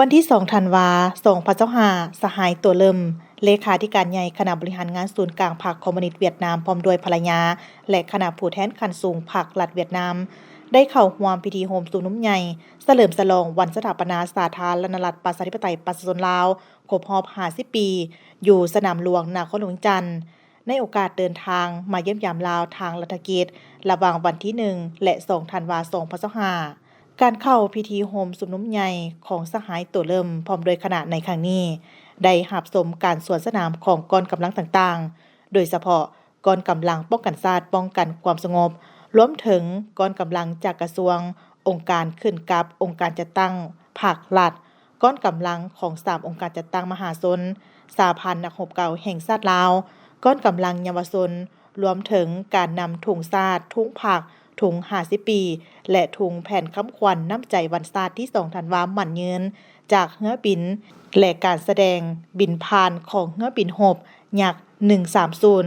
ວັນທີສອງ ທັນວາ ສອງພັນຊາວຫ້າ, ສະຫາຍ ຕົວເລີມ ເລຂາທິການໃຫຍ່ຄະນະບໍລິຫານງານສູນກາງພັກຄອມມູນິດຫວຽດນາມ ພ້ອມດ້ວຍພັນລະຍາ ແລະ ຄະນະຜູ້ແທນຂັ້ນສູງພັກລັດຫວຽດນາມ ໄດ້ເຂົ້າຮ່ວມພິທີໂຮມຊຸມນຸມໃຫຍ່ສະເຫຼີມສະຫຼອງວັນສະຖາປະນາສາທາລະນະລັດ ປະຊາທິປະໄຕ ປະຊາຊົນລາວ ຄົບຮອບ ຫ້າສິບ ປີ ຢູ່ສະໜາມຫຼວງນະຄອນຫຼວງວຽງຈັນ ໃນໂອກາດເດີນທາງມາຢ້ຽມຢາມລາວທາງລັດຖະກິດ ລະຫວ່າງວັນທີ ໜຶ່ງ ແລະ ສອງ ທັນວາ ສອງພັນຊາວຫ້າ. ການເຂົ້າພິທີໂຮມຊຸມນຸມໃຫຍ່ຂອງສະຫາຍ ໂຕເລີມ ພ້ອມດ້ວຍຄະນະໃນຄັ້ງນີ້ ໄດ້ຮັບຊົມການສວນສະໜາມຂອງກອງກຳລັງຕ່າງໆ ໂດຍສະເພາະກອງກຳລັງປ້ອງກັນຊາດ ປ້ອງກັນຄວາມສະຫງົບ, ລວມເຖິງກອງກຳລັງຈາກກະຊວງ, ອົງການຂຶ້ນກັບອົງການຈັດຕັ້ງພັກລັດ, ກອງກຳລັງຂອງສາມອົງການຈັດຕັ້ງມະຫາຊົນ, ສະຫະພັນນັກຮົບເກົ່າແຫ່ງຊາດລາວ, ກອງກຳລັງເຍົາວະຊົນ, ລວມເຖິງການນຳທຸງຊາດ, ທຸງພັກ, ທຸງຫ້າສິບປີ ແລະ ທຸງແຜ່ນຄຳຂວັນນ້ຳໃຈວັນຊາດທີສອງ ທັນວາ ໝັ້ນຍືນ ຈາກເຮືອບິນ ແລະ ການສະແດງບິນຜ່ານຂອງເຮືອບິນຮົບຍັກ ໜຶ່ງສາມສູນ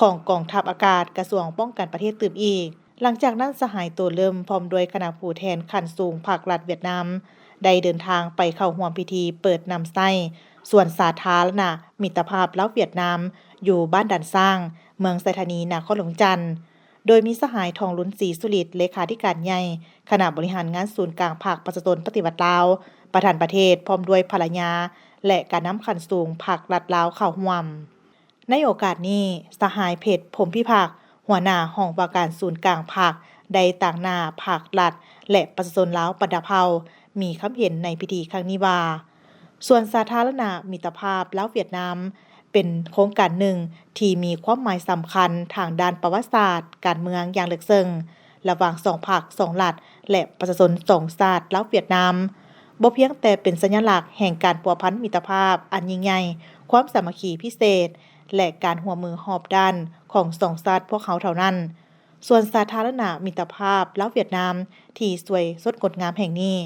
ຂອງກອງທັບອາກາດ ກະຊວງປ້ອງກັນປະເທດຕື່ມອີກ. ຫຼັງຈາກນັ້ນ ສະຫາຍ ໂຕເລີມ ພ້ອມດ້ວຍຄະນະຜູ້ແທນຂັ້ນສູງພັກລັດຫວຽດນາມ ໄດ້ເດີນທາງໄປເຂົ້າຮ່ວມພິທີເປີດນຳໃຊ້ສວນສາທາລະນະມິດຕະພາບລາວຫວຽດນາມ ຢູ່ບ້ານດານຊ້າງ, ເມືອງໄຊທານີ, ນະຄອນຫຼວງວຽງຈັນ. ໂດຍມີສະຫາຍ ທອງລຸນ ສີສຸລິດ ເລຂາທິການໃຫຍ່ຄະນະບໍລິຫານງານສູນກາງພັກປະຊາຊົນປະຕິວັດລາວ, ປະທານປະເທດ ພ້ອມດ້ວຍພັນລະຍາ ແລະ ການນຳຂັ້ນສູງພັກລັດລາວເຂົ້າຮ່ວມ. ໃນໂອກາດນີ້, ສະຫາຍ ເພັດ ພົມພິພັກ ຫົວໜ້າຫ້ອງວ່າການສູນກາງພັກ ໄດ້ຕາງໜ້າພັກລັດ ແລະ ປະຊາຊົນລາວບັນດາເຜົ່າ ມີຄຳເຫັນໃນພິທີຄັ້ງນີ້ວ່າ ສວນສາທາລະນະມິດຕະພາບລາວຫວຽດນາມ ເປັນໂຄງການໜຶ່ງທີ່ມີຄວາມໝາຍສຳຄັນທາງດ້ານປະຫວັດສາດ, ການເມືອງຢ່າງເລິກເຊິ່ງ ລະຫວ່າງສອງພັກ, ສອງລັດ ແລະ ປະຊາຊົນສອງຊາດລາວຫວຽດນາມ, ບໍ່ພຽງແຕ່ເປັນສັນຍະລັກແຫ່ງການພົວພັນມິດຕະພາບອັນຍິ່ງໃຫຍ່, ຄວາມສາມັກຄີພິເສດ ແລະ ການຮ່ວມມືຮອບດ້ານຂອງສອງຊາດພວກເຮົາເທົ່ານັ້ນ, ສວນສາທາລະນະມິດຕະພາບລາວຫວຽດນາມທີ່ສວຍສົດງົດງາມແຫ່ງນີ້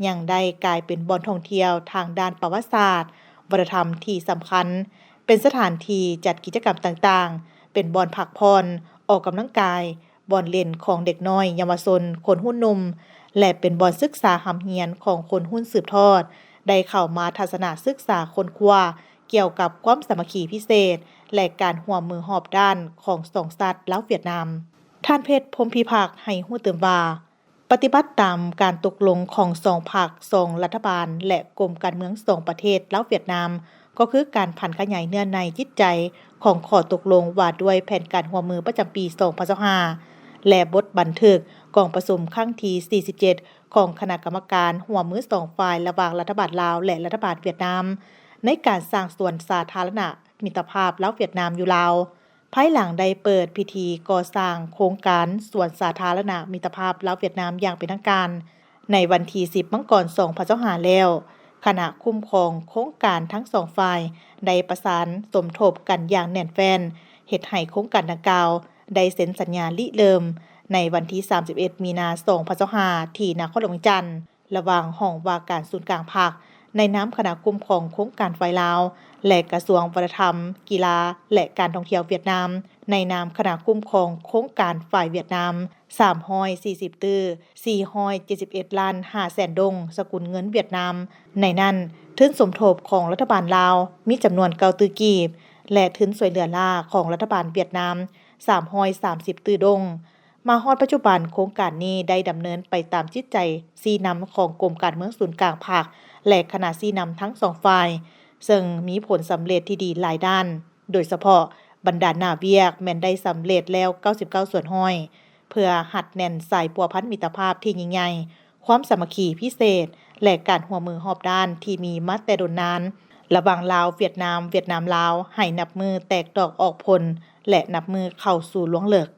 ຍັງໄດ້ກາຍເປັນບ່ອນທ່ອງທ່ຽວທາງດ້ານປະຫວັດສາດ, ວັດທະນະທຳທີ່ສຳຄັນ, ເປັນສະຖານທີ່ຈັດກິດຈະກຳຕ່າງໆ, ເປັນບ່ອນພັກຜ່ອນ, ອອກກຳລັງກາຍ, ບ່ອນຫຼິ້ນຂອງເດັກນ້ອຍ, ເຍົາວະຊົນ, ຄົນຮຸ່ນໜຸ່ມ ແລະ ເປັນບ່ອນສຶກສາຮ່ຳຮຽນຂອງຄົນຮຸ່ນສືບທອດ ໄດ້ເຂົ້າມາທັດສະນະສຶກສາຄົ້ນຄວ້າກ່ຽວກັບຄວາມສາມັກຄີພິເສດ ແລະ ການຮ່ວມມືຮອບດ້ານຂອງສອງຊາດລາວຫວຽດນາມ. ທ່ານ ເພັດ ພົມພິພັກ ໃຫ້ຮູ້ຕື່ມວ່າ ປະຕິບັດຕາມການຕົກລົງຂອງສອງພັກ, ສອງລັດຖະບານ ແລະ ກົມການເມືອງສອງປະເທດລາວຫວຽດນາມ ກໍຄືການຜັນຂະຫຍາຍເນື້ອໃນຈິດໃຈຂອງຂໍ້ຕົກລົງວ່າດ້ວຍແຜນການຮ່ວມມືປະຈຳປີສອງພັນຊາວຫ້າ ແລະ ບົດບັນທຶກກອງປະຊຸມຄັ້ງທີສີ່ສິບເຈັດ ຂອງຄະນະກຳມະການຮ່ວມມືສອງຝ່າຍລະຫວ່າງລັດຖະບານລາວ ແລະ ລັດຖະບານຫວຽດນາມ ໃນການສ້າງສວນສາທາລະນະມິດຕະພາບລາວຫວຽດນາມຢູ່ລາວ. ພາຍຫຼັງໄດ້ເປີດພິທີກໍ່ສ້າງໂຄງການສວນສາທາລະນະມິດຕະພາບລາວຫວຽດນາມຢ່າງເປັນທາງການ ໃນວັນທີສິບ ມັງກອນ ສອງພັນຊາວຫ້າ ແລ້ວ, ຄະນະຄຸ້ມຄອງໂຄງການທັງສອງຝ່າຍໄດ້ປະສານສົມທົບກັນຢ່າງແໜ້ນແຟ້ນ, ເຮັດໃຫ້ໂຄງການດັ່ງກ່າວໄດ້ເຊັນສັນຍາລິເລີ່ມໃນວັນທີສາມສິບເອັດ ມີນາ ສອງພັນຊາວຫ້າ ທີ່ນະຄອນຫຼວງວຽງຈັນ ລະຫວ່າງຫ້ອງວ່າການສູນກາງພັກ ໃນນາມຄະນະຄຸ້ມຄອງໂຄງການຝ່າຍລາວ ແລະ ກະຊວງວັດທະນະທຳ, ກິລາ ແລະ ການທ່ອງທ່ຽວຫວຽດນາມ ໃນນາມຄະນະຄຸ້ມຄອງໂຄງການຝ່າຍຫວຽດນາມ ສາມຮ້ອຍສີ່ສິບຕື້ ສີ່ຮ້ອຍເຈັດສິບເອັດລ້ານຫ້າແສນດົງ ສະກຸນເງິນຫວຽດນາມ. ໃນນັ້ນ, ທຶນສົມທົບຂອງລັດຖະບານລາວມີຈຳນວນເກົ້າຕື້ກີບ ແລະ ທຶນຊ່ວຍເຫຼືອລ້າຂອງລັດຖະບານຫວຽດນາມ ສາມຮ້ອຍສາມສິບຕື້ດົງ. ມາຮອດປັດຈຸບັນ, ໂຄງການນີ້ໄດ້ດຳເນີນໄປຕາມຈິດໃຈຊີ້ນຳຂອງກົມການເມືອງສູນກາງພັກ ແລະ ຄະນະຊີ້ນຳທັງສອງຝ່າຍ, ເຊິ່ງມີຜົນສຳເລັດທີ່ດີຫຼາຍດ້ານ, ໂດຍສະເພາະບັນດາໜ້າວຽກແມ່ນໄດ້ສຳເລັດແລ້ວເກົ້າສິບເກົ້າສ່ວນຮ້ອຍ ເພື່ອຮັດແໜ້ນສາຍພົວພັນມິດຕະພາບທີ່ຍິ່ງໃຫຍ່, ຄວາມສາມັກຄີພິເສດ ແລະ ການຮ່ວມມືຮອບດ້ານທີ່ມີມາແຕ່ດົນນານ ລະຫວ່າງລາວ-ຫວຽດນາມ, ຫວຽດນາມ-ລາວ ໃຫ້ນັບມື້ແຕກດອກອອກຜົນ ແລະ ນັບມື້ເຂົ້າສູ່ລວງເລິກ.